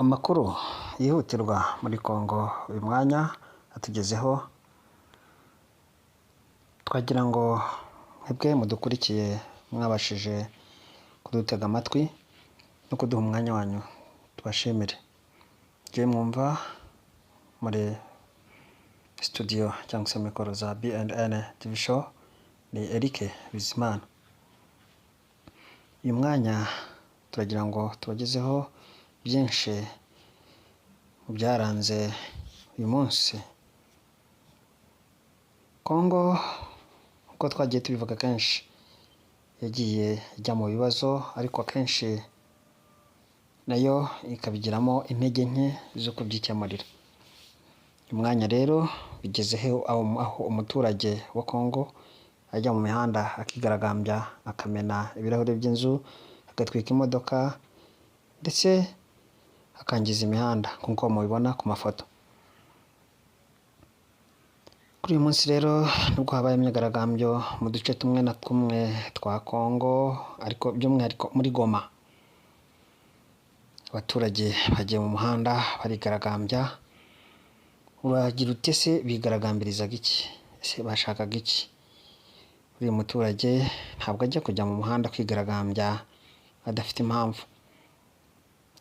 Amakuru yihutirwa muri Congo uyu mwanya atugezeho, twagira ngo mwebwe mudukurikiye mwabashije kudutega amatwi no kuduha umwanya wanyu tubashimire. Njyewe mwumva muri studio cyangwa se mikoro za B&N TV show ni Eric Bizimana. Uyu mwanya turagira ngo tubagezeho byinshi mu byaranze uyu munsi. Congo, uko twagiye tubivuga kenshi, yagiye ijya mu bibazo, ariko akenshi nayo ikabigiramo intege nke zo kubyikemurira. Uyu mwanya rero bigezeho aho umuturage wa Congo ajya mu mihanda akigaragambya, akamena ibirahuri by'inzu, agatwika imodoka ndetse akangiza imihanda nk'uko mubibona ku mafoto. Kuri uyu munsi rero nibwo habaye imyigaragambyo mu duce tumwe na tumwe twa Congo, ariko by'umwihariko muri Goma. Abaturage bagiye mu muhanda barigaragambya. Uragira uti: "Ese bigaragambirizaga iki? Ese bashakaga iki?" Uriya muturage ntabwo ajya kujya mu muhanda kwigaragambya adafite impamvu.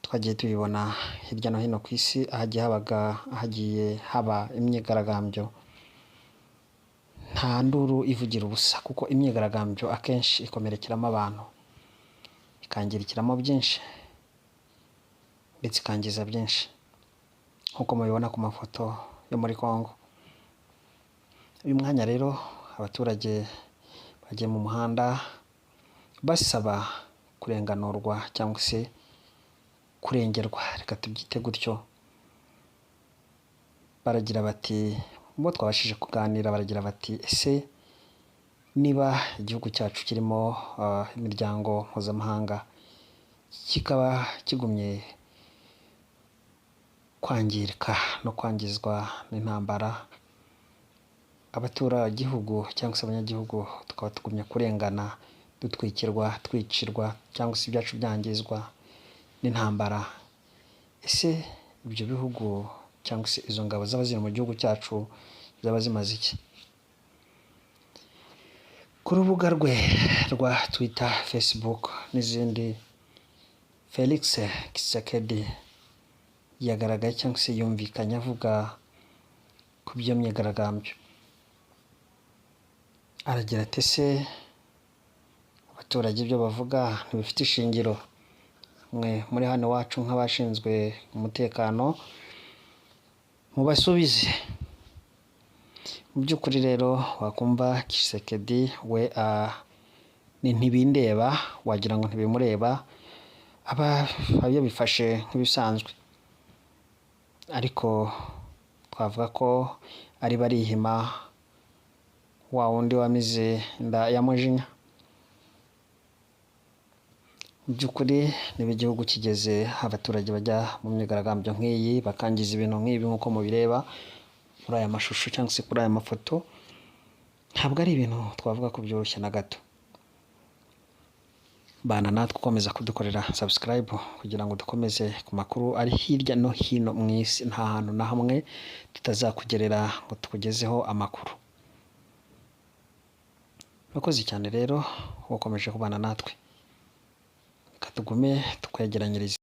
Twagiye tubibona hirya no hino ku isi ahagiye habaga hagiye haba imyigaragambyo, nta nduru ivugira ubusa, kuko imyigaragambyo akenshi ikomerekeramo abantu, ikangirikiramo byinshi ndetse ikangiza byinshi nk'uko mubibona ku mafoto yo muri Congo. Uyu mwanya rero abaturage bagiye mu muhanda basaba kurenganurwa cyangwa se kurengerwa, reka tubyite gutyo. Baragira bati, bo twabashije kuganira baragira bati: "Ese niba igihugu cyacu kirimo imiryango mpuzamahanga kikaba kigumye kwangirika no kwangizwa n'intambara, abaturagihugu cyangwa se abanyagihugu tukaba tugumye kurengana, dutwikirwa, twicirwa cyangwa se ibyacu byangizwa n'intambara, ese ibyo bihugu cyangwa se izo ngabo zaba ziri mu gihugu cyacu zaba zimaze iki?" Ku rubuga rwe rwa Twitter, Facebook n'izindi, Felix Tshisekedi yagaragaye cyangwa se yumvikanye avuga ku by'iyo myigaragambyo. Aragira ati: "Ese abaturage ibyo bavuga ntibifite ishingiro? Mwe muri hano iwacu nk'abashinzwe umutekano mubasubize." Mu by'ukuri rero wakumva Tshisekedi we ni ntibindeba, wagira ngo ntibimureba, aba yabifashe nk'ibisanzwe, ariko twavuga ko ari barihima wa wundi wamize inda ya mujinya. Mu by'ukuri niba igihugu kigeze abaturage bajya mu myigaragambyo nk'iyi, bakangiza ibintu nk'ibi nk'uko mubireba kuri aya mashusho cyangwa se kuri aya mafoto, ntabwo ari ibintu twavuga ko byoroshye na gato. Bana natwe ukomeza kudukorera subscribe kugira ngo dukomeze ku makuru ari hirya no hino mu isi. Nta hantu na hamwe tutazakugerera ngo tukugezeho amakuru. Urakoze cyane rero ukomeje kubana natwe, reka tugume tukwegeranyirize.